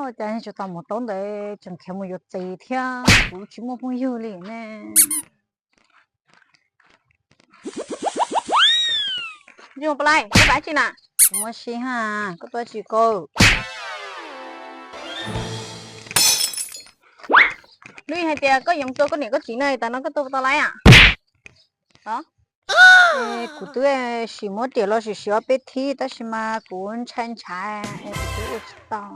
Ua cas tsis tau mus taub ntawd, tseem khiav mus yuav txiv thiab, kuv tsis muaj phooj ywg li ne. Ntsej muag Paj Laib, koj pab tsi na? Kuv muaj si ha, koj tuaj tsi ko? Lub hais tias koj yuav mus tua koj niam koj txiv na, tas no koj tua puas tau laib a? Kuv twb sim muab riam los sim sim ob peb thib tab sis mas kuv ntshai ntshai es kuv twb ua tsis tau,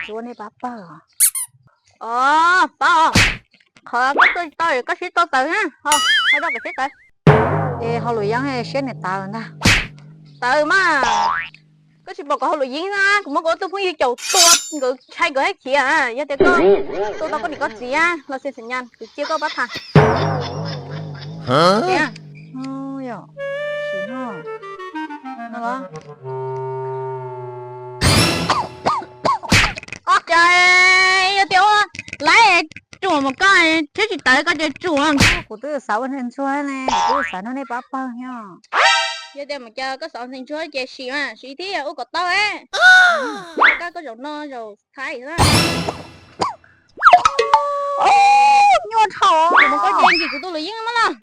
tsis ua nej pab pawg. Os, paub, qhov koj tua tsis tau koj sib tua tawv na, ho rau kom sib tawv. Es hauj lwm yeeb siab niam tawv ntag. Tawv mas, koj tsis pom kom hauj lwm yeeb na, kuv muab kuv ob tug phooj ywg caum tua, nkawd ntshai nkawd hab khiav. Yog tias koj tua tau koj niam koj txiv los sis xeem nyas kuv cia koj pab tham. Cas yog tias ua laib tsuam mas koj thiab tsis tawv koj ces tsuam. Kuv twb xav ua ntxhais ntsuag ne, kuv twb xav nrog nej pab pawg thiab. Yog tias mus cas koj xav ua ntxhais ntsuag ces sim mas sim thiab ua kom tau. Koj koj zaum no zaum thaib na. Nyuaj dhau. Mus koj ces nkim kuv tus lwm yeeb mas los.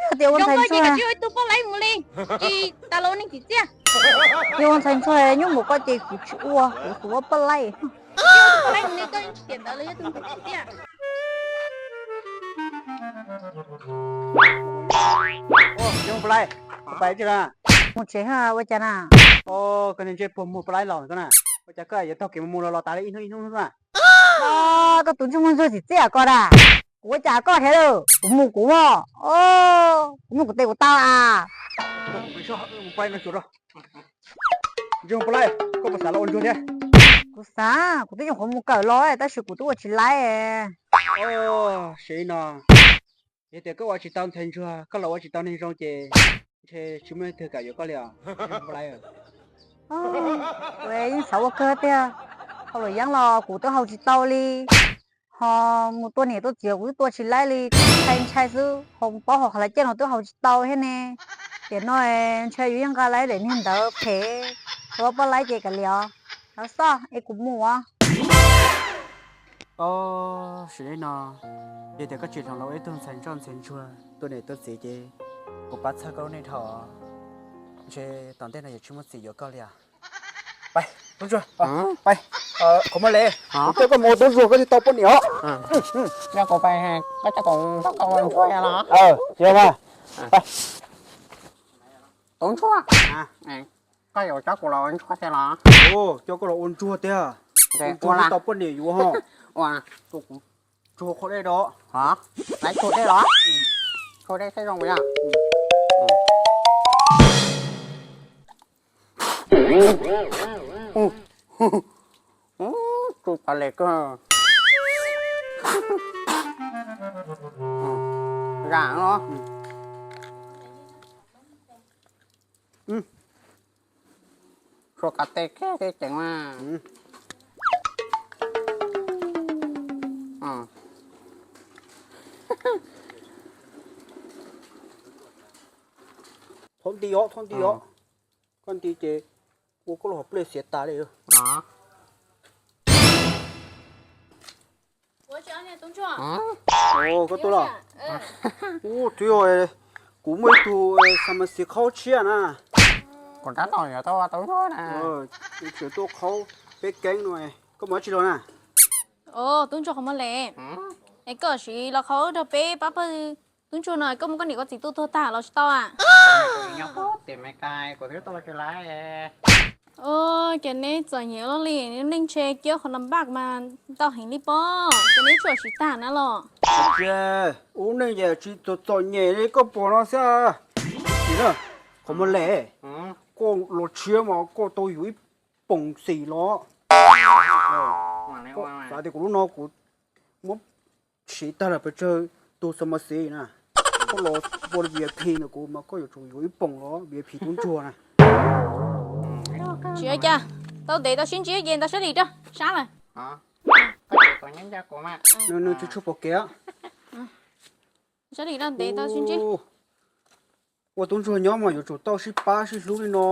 Yog tias ua ntxhais ntsuag ces ua ib tug poj laib mus li, tsis tas los ua neeg tsim txiaj. Yog ua ntxhais ntsuag nyuaj mus koj ces kuv tsis ua, kuv tus ua poj laib. Poj laib mus li koj tsis tiam ntawd los yog tus ntxhais tsim txiaj. Mus tsev ua cas na? Koj niag ntsej puag muag poj laib los koj na, ua cas koj yuav taug kev mus mus los los tas li ib hnub ib hnub na? Koj tus ntsej muag ntsuag tsim txiaj koj na, kuv ua cas koj thiab lawm, kuv mus kuv, kuv mus kuv tes kuv taw a. Ntsej muag poj laib, koj puas xav los ua ntsuag thiab? Kuv xav, kuv twb nyuam qhuav mus kawm los tab sis kuv twb ua tsis laib. Siv no, yog tias koj ua tsis tau ntxhais ntsuag, koj los ua tsis tau neeg zoo ces ntshe tsis muaj leej twg kam yuav koj li os. Kuv yeej xav ua kawg tiag, hauj lwm yeeb los kuv twb haus tsis tau li, ho mus tua niam tua txiv kuv twb tua tsis laib li, ntshai ntshai xwb, ho paub hauv qhov lav caij no twb haus tsis tau thiab ne. Tiam no ntshai yus yeej nqa laib daim niag ntawd phem, ua poj laib ces kav liam, los xoj es kuv mus os. Siv li no, yog tias koj tsis hloov los ua ib tug ntxhais ntsoj ntxhais ntsuag tua niam tua txiv ces kuv pab txhawb koj lub neej dhau, ntshe tom ntej no yuav tsis muaj txiv yuav koj li os. Pais, tub ntsuag, pais. Qhov muaj le, kuv coj koj mus ua tub ntsuag koj thiaj tau poj niam os. Yog kuv pais, koj coj kuv mus ua ntsuag los? Yog mas. Tub ntsuag, koj yuav coj kuv los ua ntsuag thiab los? Coj koj los ua ntsuag tiag. Ntsuag thiaj tau poj niam yuav ho. Ua, tua kuv tsuag qhov dej do. Hov, laiv tsuag dej los? Tsuag dej saib zoo yog. Tsuj tas li kawg. Zam no. Suav kav tes kiag ceev mas. Thov nti os, thov nti os. Koj nti ces ua koj lub hauv plej xiav tas li. Koj tuaj los? Ub, twb yog kuv muaj ib tug xa mas xis qhaub tshiab na. Kuv rab laus yuav tau tau na. Tseem tuaj qhaub peb keeb no. Koj mus dab tsi los na? Tub ntsuag qhov muaj le, es koj siv los qhaub rau peb pab pawg tub ntsuag no, koj muab koj niam koj txiv tua tuag tag los tsis tau a? Nyob puag tim Meskas kuv twb tuaj tsis laib. Ces neb txom nyem luaj li, neej ntshe kiab qhov no npaj mas ntau heev li pob, ces neb tsuam siv tag na los? Ub, neej ces tsis txom txom nyem li koj pom no xwb. Qhov muaj le, koj los tshiab mas koj tau yuav ib poom xis los. Xav tias kuv lub no kuv muab siv tag lawm pes tsawg tus xa mas xis na. Koj los ua V I P ntawm kuv mas koj yuav tsum yuav ib poom los V I P tub ntsuag na. Tsis ua cas, tau ntev tau sib ntsib ces ntau sab lim rau sab lawm. Nws tsis tshua pom kev. Sab lim rau ntev tau sib ntsib. Ua tub ntsuag nyob mas yuav tsum tau sib pab sib hlub li no.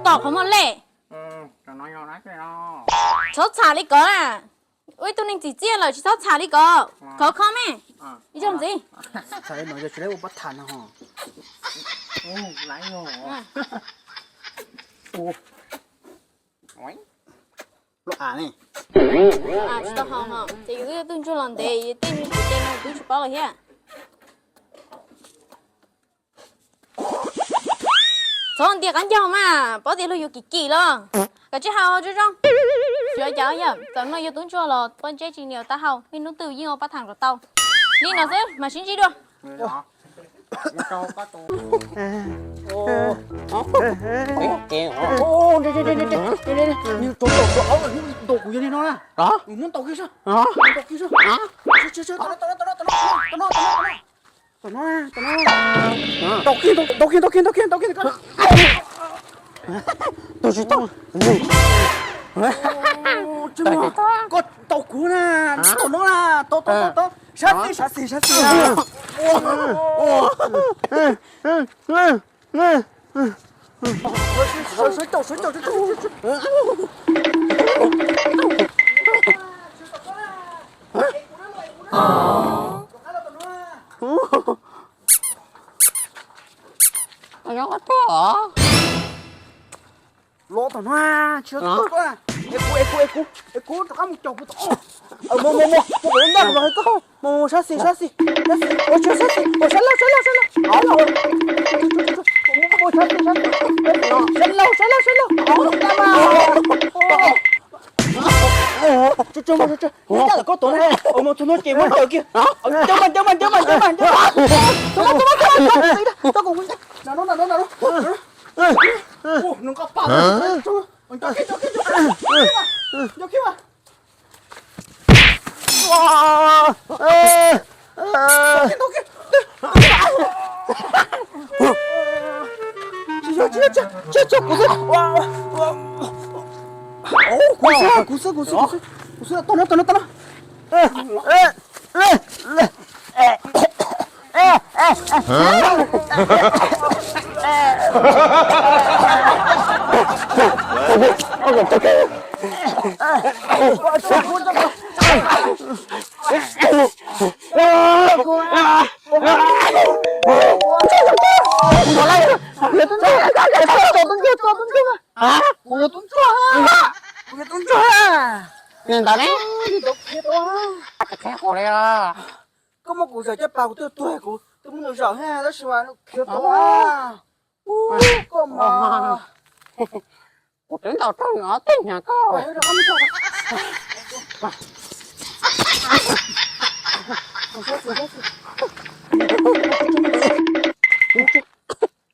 Tom qhov muag lej. Txhob txham li ko na. Ua ib tug neeg txim txiaj lawm tsis txhob txham li ko. Khov kho me. Ib zaug ntxiv. Tsis tau haus os, ces yus twb yog tub ntsuag los ntev, tej me ntsis ces no twb tsis paub lawm thiab. Txhob nti qab ncauj mas, paub tias luag yuav kim kim los. Koj tsis haus zoo zoo. Xyov cas yog txawm no yog tub ntsuag los pob ntseb tsis nias taub hau, niaj hnub twg yeej ua pab tham kom tau. Li no xwb mas sib ntsib dua. Nws tau tau kuv yog li no na. Nws muab ntaus kiag sab. Ntaus kiag sab. Tau no, tau no, tau no, tau no, tau no, tau no. Tau no, tau no. Tau kiag, tau kiag, tau kiag, tau kiag, tau kiag. Tau tsis tau. Koj tau kuv na, tau no na, tau, tau, tau, tau. Sab xis, sab xis, sab xis. Sawv, sawv caum, sawv caum, sawv caum. Los tom no, tsis tau koj. Es kuv, es kuv, es kuv, es kuv rov qab mus caum kuv tom. Mus, mus, mus, mus kom lub ncauj los hais koj. Mus, mus sab xis, sab xis, sab xis. Ua tsis sab xis, ua sab laug, sab laug, sab laug. Mus, mus sab xis, sab xis, sab xis. Sab laug, sab laug, sab laug. Mus, mus, mus. Tso, tso, tso, tso. Ncaj lawm koj tuav na. Mus txog no ces muab ntaus kiag. Ncaws mas, ncaws mas, ncaws mas, ncaws mas, ncaws mas. Tso, tso, tso, tso, tso, tso, tso. Nws nqa pas. Ncaws kiag, ncaws kiag, ncaws kiag mas. Tsis yog, tsis yog, tsis yog, tsis yog kuv xwb. Kuv xwb, kuv xwb, kuv xwb, kuv xwb. Tau no, tau no, tau no. Kuv yog tub ntsuag, kuv yog tub ntsuag. Nws ntawd ne? Qhia qhov li os. Koj muab kuv zaum caj pas kuv twb tuag, kuv twb muab nws zaum thiab tab sis mas khiav tau. Koj mas. Kuv twb ntaus raug nws ob teg nyag koj.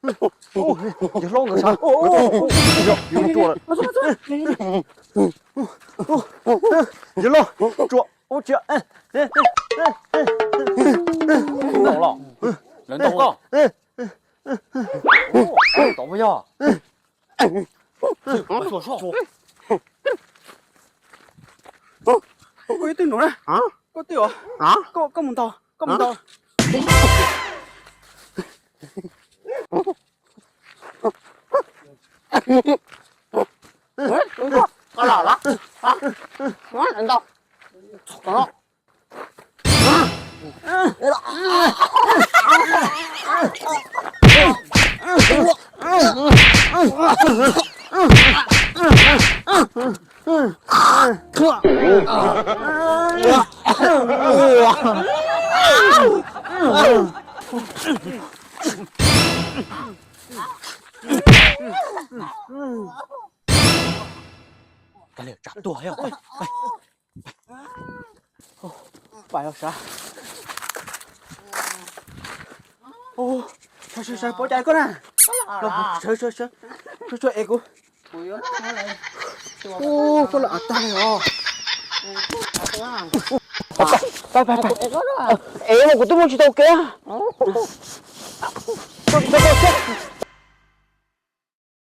Yawg hlob nkawd sab, yawg hlob, yawg hlob, tsuas ub tsia. Ntaus los, lawv ntaus koj. Ntaus puas yog? Koj ib tug nus na. Koj twb os. Koj, koj mus ntaus, koj mus ntaus. Koj los los. Ntaus. Kav liam tsam tuag yog. Pais os sav. Sawv, sawv, sawv, pov cas koj na. Sawv, sawv, sawv, sawv, sawv es kuv. Koj lawm av tag li os. Pais, pais, pais. Es kuv twb mus tsis tau kev. Koj, koj, koj.